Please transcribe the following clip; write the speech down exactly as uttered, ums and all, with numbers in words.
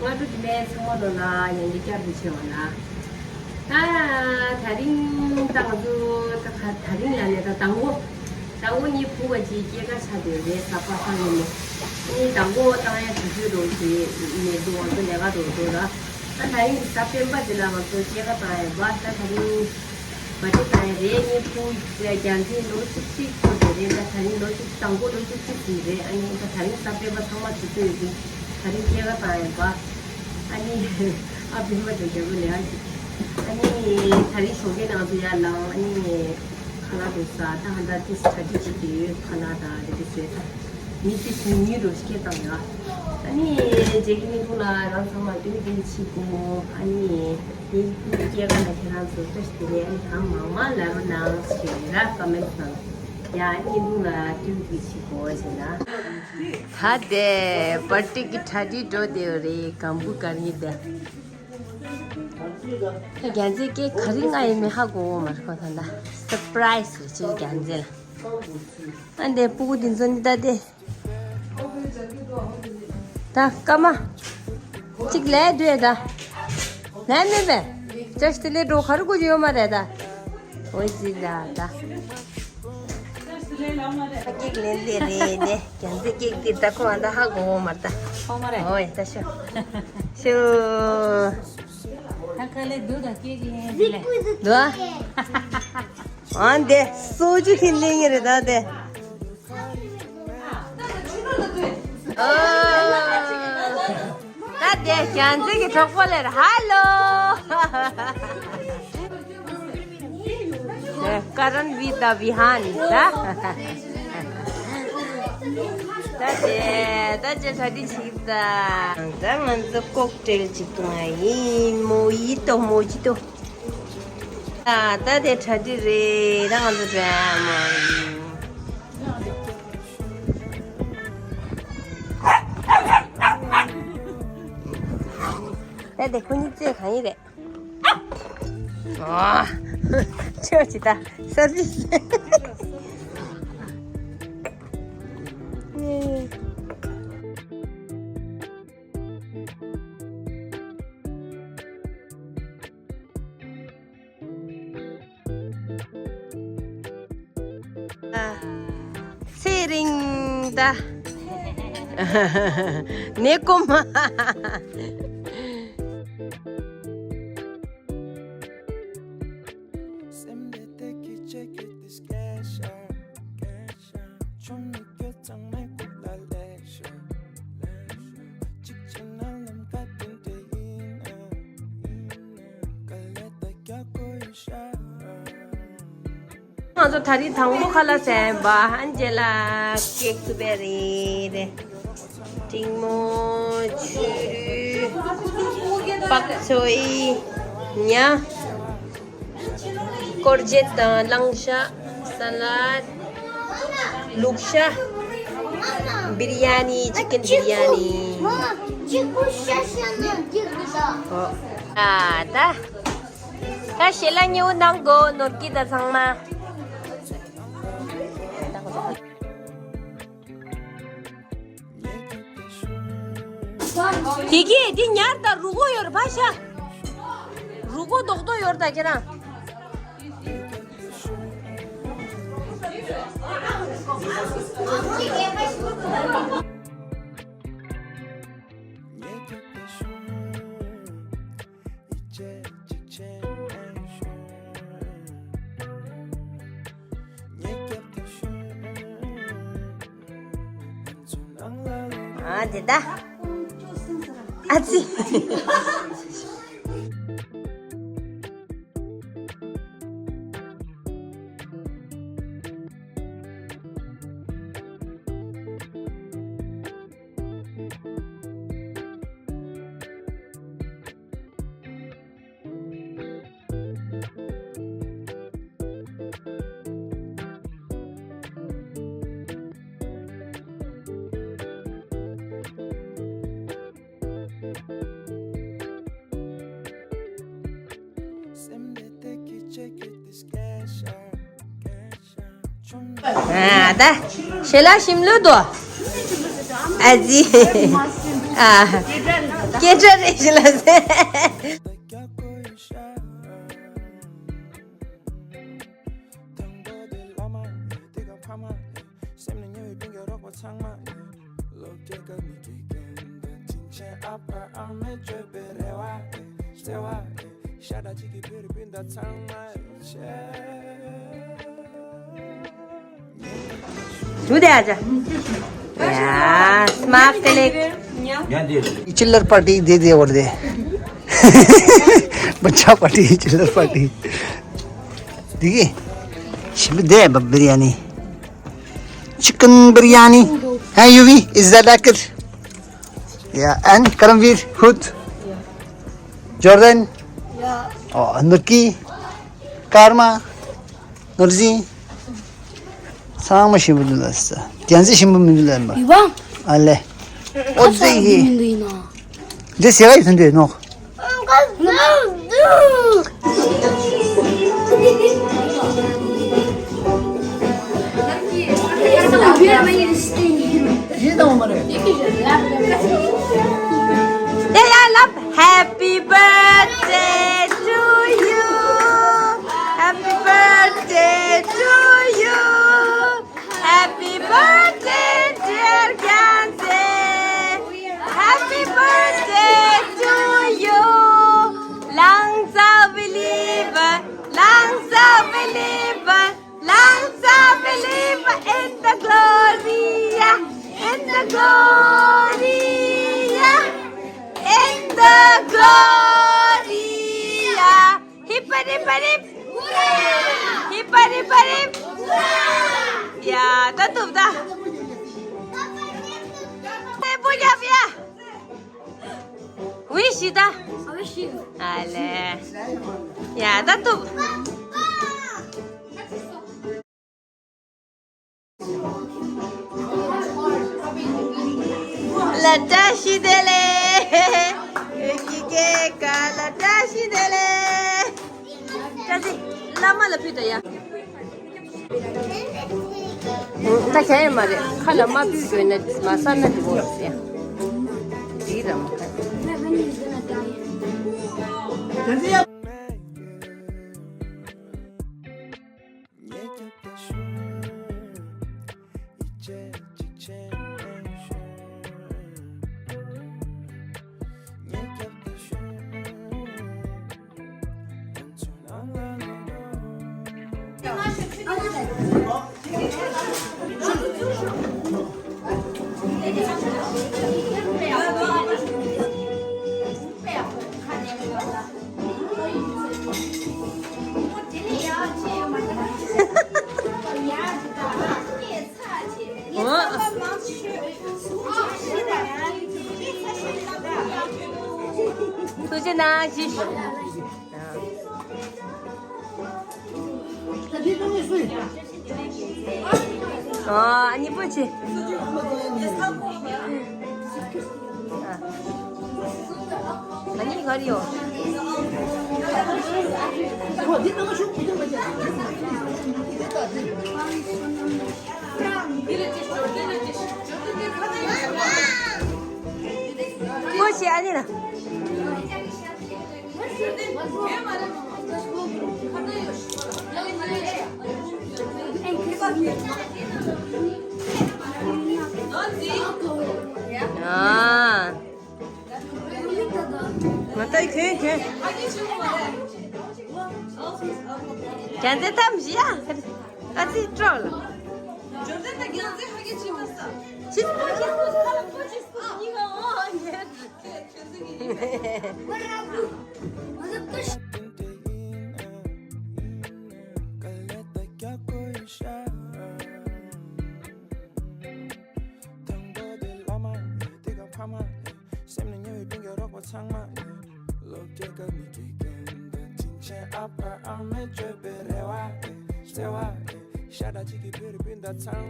སྔ་དྲོ་བདེ་ལེགས། ཚང་མ་ལོ་ལ་ཡང་བསྐྱར་བསྐྱར་དུ་ཆེ་བ་ལ། ད་དེ་རིང་ད་ང་ཚོ་ད་ག་དེ་རིང་ལ་ནས་ད་དང་པོ་དང་པོ་ངའི་བུ་བ་ཅིག་སྐྱེས་སྐར་ཆགས་བསྡད་རེད། གཟའ་པ་སངས་ཉིན་མོ། ངའི་དང་པོ་བཏང་ཡ་དུས་ཚོད་འགྲོ་ཞེས་ནས་འདུག་ང་ཚོ་ལས་ཀ་འགྲོ་འགྲོ་ལ། ད་དེ་རིང་གི་གཟའ་སྤེན་པ་འདི་ལ་ང་ཚོ་སྐྱེས་སྐར་བཏང་ཡ་བ། ད་དེ་རིང་བར་ཐི་ཌེ་བཏང་ཡ་རེད། ངའི་བུ་རྒྱལ་མཚན་ལོ་བཅུ་གཅིག་འཁོར་བསྡད་རེད། ད་དེ་རིང་ལོ་བཅུ་དང་པོ་ལོ་བཅུ་གཅིག་ཟིན་རེད། ཨ་ནི་ད་དེ་རིང་གཟའ་སྤེན་པ་ཚང་མ་དུས་ཚོད་ཡོད་ཀྱི། དེ་རིང་སྐྱེས་སྐར་བཏང་ཡ་བ། ཨ་ནི་ཨ་སྤེན་པ་དང་རྒྱལ་པོ་ལས་ཨ་ཅིག་ཨ་ནི་དེ་རིང་ཞོགས་ཀས་ནང་དུ་ཡར་ལངས། ཨ་ནི་ཁ་ལག་དུ་ཟ། ད་ཧ་ད་ཏིས་གྲ་སྒྲིག་བྱེད་ཀྱི་ཡོད། ཁ་ལག་དང་དེ་དུ་བཟོས། ད་མི་ཏིས་ཉིན་ཉིན་རུ་སྐད་བཏང་ཡ། ཨ་ནི་རྗེས་ཀྱི་ཉིན་གུང་ལ་རང་ཚང་མ་ཏིས་ཏིས་བྱེད་དགོས། ཨ་ནི་ངའི་སྐྱེས་སྐར་ལ་ཁྱེད་རང་ཚོ་བཀྲ་ཤིས་བདེ་ལེགས། ཨ་ནི་གང་མང་མང་ལབ་རོགས་གནང་ཞེས་ར་ཀོ་མེན་ཊི་ནང་ཡ་ཉིན་གུང་ལ་ཏིས་ཏིས་བྱེད་དགོས་ཟེར་ན། ད་དེ་པར་ཊི་གི་གྲ་སྒྲིག་འགྲོ་བསྡད་ཡོད་རེད། གམ་བུ་གར་ནི་དེ། ད་རྒྱལ་མཚན་སྐད་ག་རེ་ང་ཡིན་མིན་ཧ་གོ་གོ་མ་རེད་ཁོ། ད་ད་སར་པ་རའི་སི་རེད་ཅེས་རྒྱལ་མཚན་ལ། ཨ་འདི་སྤུ་གུ་འདི་ཚོ་ནི་ད་དེ། ད་སྐར་མ་གཅིག་ལས་སྡོད་ད། ལས་མེད་པས། ཅོ་ཤི་དེ་ལས་འགྲོ་ག་རེ་དགོས་ཀྱི་ཡོད་མ་རེད་ད། འོ་ཙི་ད་ད། ཀེག་ལེན་ལེ་རེད་དེ། རྒྱལ་མཚན་ཀེག་དེ་ད་ཁོ་ཨ་ད་ཧ་གོ་གོ་མ་རེད་ད། ཧོ་མ་རེད། འོ་ཡ་ད་ཤོ། ཤོ། ད་ཁ་ལས་འདུག་ད་ཀེག་ལེན་ལེ། འདུག་ཨ། ཨ་འདི་སོ་ཅུ་ཁྱེར་ལེན་ངེས་རེད་ད་དེ། ཨོ། ད་དེ་རྒྱལ་མཚན་གྱི་གྲོགས་པོ་ལེར་ཧ་ལོ། ཀ་རན་བི་ད་བི་ཧན་ད། ད་དེ་ད་ཅེ་ཁ་དི་ཆིག་ད། ད་ང་ཚོ་ཀོག་ཊེལ་ཅིག་བཏུང་ཡ་ཡིན། མོ་ཡི་ཏོ་མོ་ཅི་ཏོ། ད་ད་དེ་གྲ་སྒྲིག་རེད། ད་ང་ཚོ་འགྲོ་ཡ་མ། ད་དེ་ཁོ་གཉིས་རྩེད་གང་ཡིན་རེད། ཨ། ཁྱོད་ཀྱིས་ད་སར་བི་སི། ཚེ་རིང་ད། ནེ་ཀོ་མ། ང་ཚོ་ད་རིང་དང་པོ་ཁ་ལག་ཟ་ཡ་ཡིན་པ། ཨན་ཇེ་ལ་ཀེག་བཙུགས་པ་རེད། ཏིང་མོ། ཆུ་རུད། པག་ཚོས། ཉ། ཀོར་ཇེཊ་དང་གླང་ཤ། ས་ལད། ལུག་ཤ། བི་རི་ཡ་ནི། ཅི་ཀན་བི་རི་ཡ་ནི། ཨོ། ཨ་ད། ད་ཞལ་ལག་མཉེས་པོ་གནང་དགོས། ནོར་གྱི་ད་ཚང་མ། དེ་གི་དེ་ཉར་ད། རུ་གོ་ཡོད་རེད་པ་ཤ། རུ་གོ་རྡོག་རྡོག་ཡོད་རེད་ད་ཁྱེད་རང་། ཨ་དེ་ད། ཨ་ཙི། ཨ་ད་ཞལ་ལག་ཞིམ་ལོས་འདུག་ཨ་ཙི། ཨ། སྐད་ཆ་རེ་ཞིག་ལ་ཟེར། ཞུ་བདེ་ཨ་ཅག་ཡ་སྨག་དེ་ལེགས། चिल्लर पार्टी दे दे और दे। बच्चा पार्टी चिल्लर पार्टी। देखिए, शिव दे biryani. Chicken biryani. Hey, Yuvi, is that good? Yeah, and Karamveer, Hood, Jordan, oh, Nurki, Karma, Nurzi. ཚང་མ་ཞིམ་པོ་འདུག་ལ་ས། རྒྱན་ཚད་ཞིམ་པོ་མི་འདུག་ལ་ཡིན་པ། ཡིན་པ། ཨ་ལེ། ཨོ་ཙི་ཡི། ཁ་ས་མི་འདུག་ཡིན་ན། འདི་ཟེར་བ་ཡིན་ཟིན་འདུག་ནོ། དེ་ཡང་ལབ། Happy birthday to you. Happy birthday to you. Happy birthday, dear Gyanze. Happy birthday to you. Long live, long live, long live in the gloria, in the gloria, in the gloria. Hip hip hip. Hip hip hip. ཡ་ད་ཐུབ་ད། ཨེ་པུ་ཡ་ཡ། ཝི་ཤི་ད། ཨ་ལེ། ཡ་ད་ཐུབ། ལ་བཀྲ་ཤིས་བདེ་ལེགས། ཀི་ཀེ་ཀ་ལ་བཀྲ་ཤིས་བདེ་ལེགས། བཀྲ་ཤིས་བླ་མ་ལ་ཕུལ་དང་ཡ། ད་གྱ་ཡ་མ་རེད། ཁ་ལ་མ་ཕུལ་དགོས་ན་མ་ཟ་ན་འགྲིག་གོ་ཟེར། འགྲིག་ར་མ་ཁ། ཐུགས་རྗེ་གནང་ཞུ། ཨ་ནི་པོ་ཆེ། ཨ་ནི་ག་རེ་ཡོད། པོ་ཆེ་ཨ་ནི་ལ། ཨ། ང་ལྟ་གྱོན་གྱོན། རྒྱལ་མཚན་ཐམས་ཅད་ཡ། ཨ་ཙི་སྤྲོ་ལ། ཕྱི་ཕྱི་ཕྱི་ཕྱི་ཕྱི་ཕྱི།